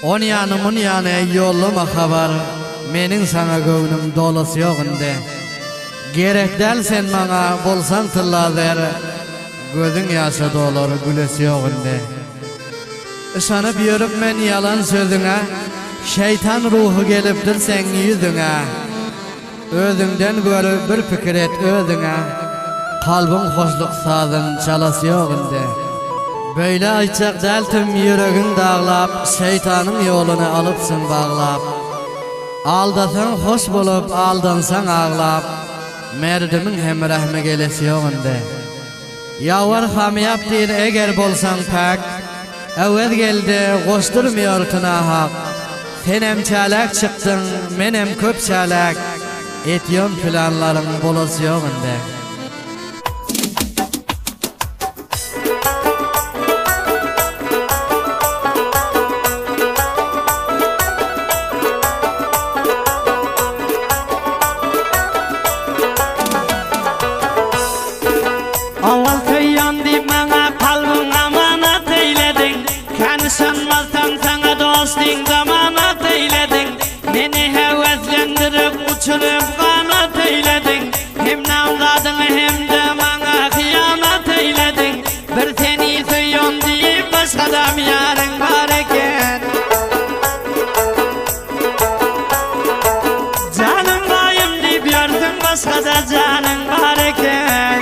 On ýany mun ýany ýollama habar, Meniň saňa göwnüm dolasy ýok indi. Gerek däl sen maňa bolsaň tylla zer, Gözüň ýaşa dolar gülesi ýok indi. Yşanyp ýörüp men ýalan sözüňe, Şeýtan ruhy gelipdir seň ýüzüňe. Özüňden gör bir pikir et özüňe, Kalbyň hoşluk sazyn çalasy ýok indi. Beýle aýtjak dältim ýüregiň daglap, Şeýtanyň ýoluny alypsyň baglap. Aldasaň hoş bolup, aldansaň aglap, Merdimiň hem rähmi gelesi ýok indi. Ýawar hamyýap diýr eger bolsaň päk, Öwez geldi goşdurmýar tunahak. Senem çäläk çykdyň, menem köp çäläk, Etýon planlaryň bolasy ýok indi. Owal söýýän diýip maňa kalbyň amanat eýlediň Kän yşanmasam saňa dostyň zamanat eýlediň Meni höweslendirip uçuryp ganat eýlediň Hem namzadyňa hem-de maňa hyýanat eýlediň Bir seni söýýän diýip başgadam ýaryň bar eken. Janym baýym diýip ýörsüň başgada janyň bar eken.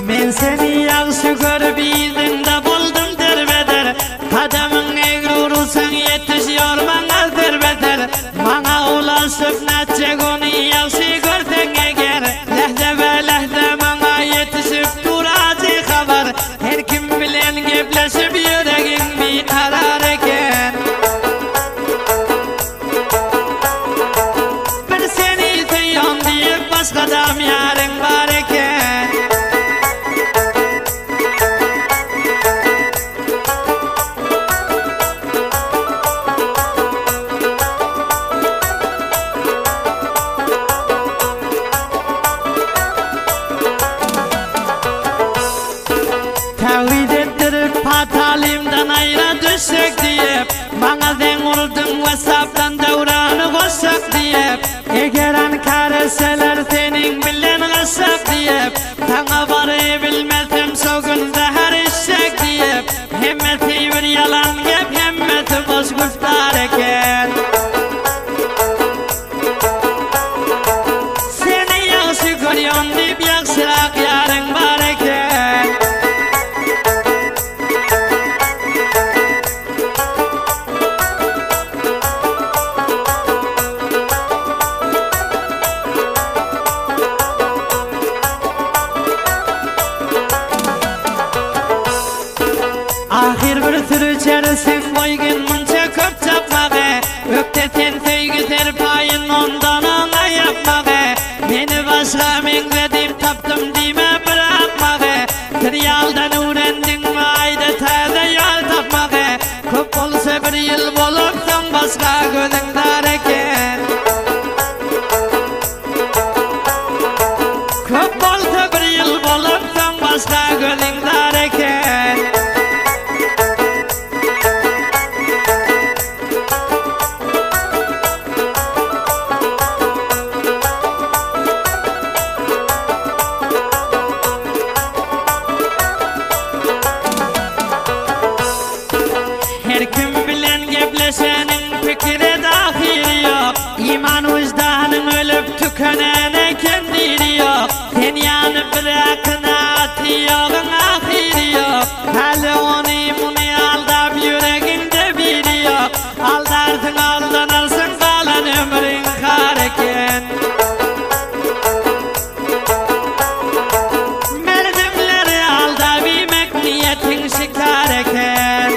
Men seni ýagşy görüp yzyňda boldum derbeder. Gadamyň egri ursaň ýetiş ýor maňa serbeser. Maňa ulaşyp nätjek ony ýagşy görseň eger. Lähze be lähze maňa ýetişip dur ajy habar. Her kim bilen gepleşip ýüregiň bikarar eken. Bir seni söýýän diýip başgadam ýaryň bar eken. Tawhid etdirip patalymdan aýra düşsek diýip, Maňa zeň urduň whatsappdan döwrany goşsak diýip, Eger ankar etseler seniň bilen gaçsak diýip, Saňa barybilmesem şo gün zäher içsek diýip, Hemmesi bir ýalan gep hemmesi boş güftar eken. Seni ýagşy görýän diýip ýagşyrak ýaryň bar eken. Ahyr bir sürüçersiň goýgin munça köp çapmagy Ökde sen söýgi serpaýyn ondan oňa ýapmagy Meni başga meňzedip tapdym diýme bir akmagy Serialdan öwrendiňmi aýda täze ýol tapmagy Köp bolsa bir ýyl bolup soň başga gözüň dar eken. Köp bolsa bir ýyl bolup soň başga gözüň dar eken. Her kim bilen gepleşeniň pikire dahyly ýok. Iman wyždanyň ölüp tükenen eken dili ýok. Sen ýanyp bize kanaty ýogyň ahyry ýok. Häli ony muny aldap ýüregiňde biri ýok. Aldarsyň aldanarsyň galan ömrüň har eken. Merdimleri aldap iýmek niýetiň şikar eken.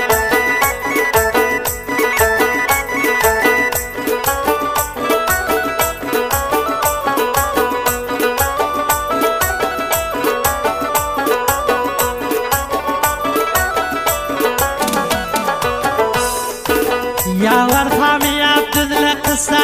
Arassa.